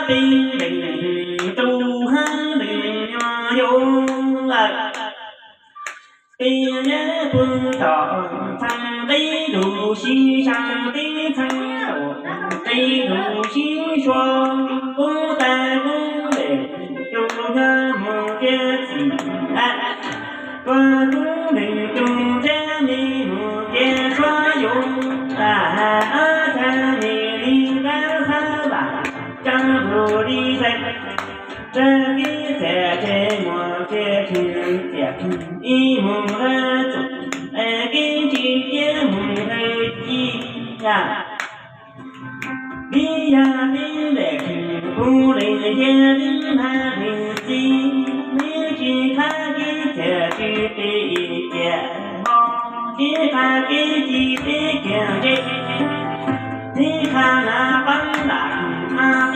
Peb leeg tus hab leeg nyuas yau, peb nyab pug tom txheej qib lug sib sab, teb txheej tom qib lug sib sua, kub tag kub lem, tus nyuas mus thiab txiv, tua kub leeg tus thiab me mus thiab suav yus, ab txhab me li dab txhab vam, tsaa lug li xais, tsaa kib txiam tse mus thiab tshwm txiam tshwm ib mus hab txum, kib tsis thiab mus hab ci, yam li yam li lem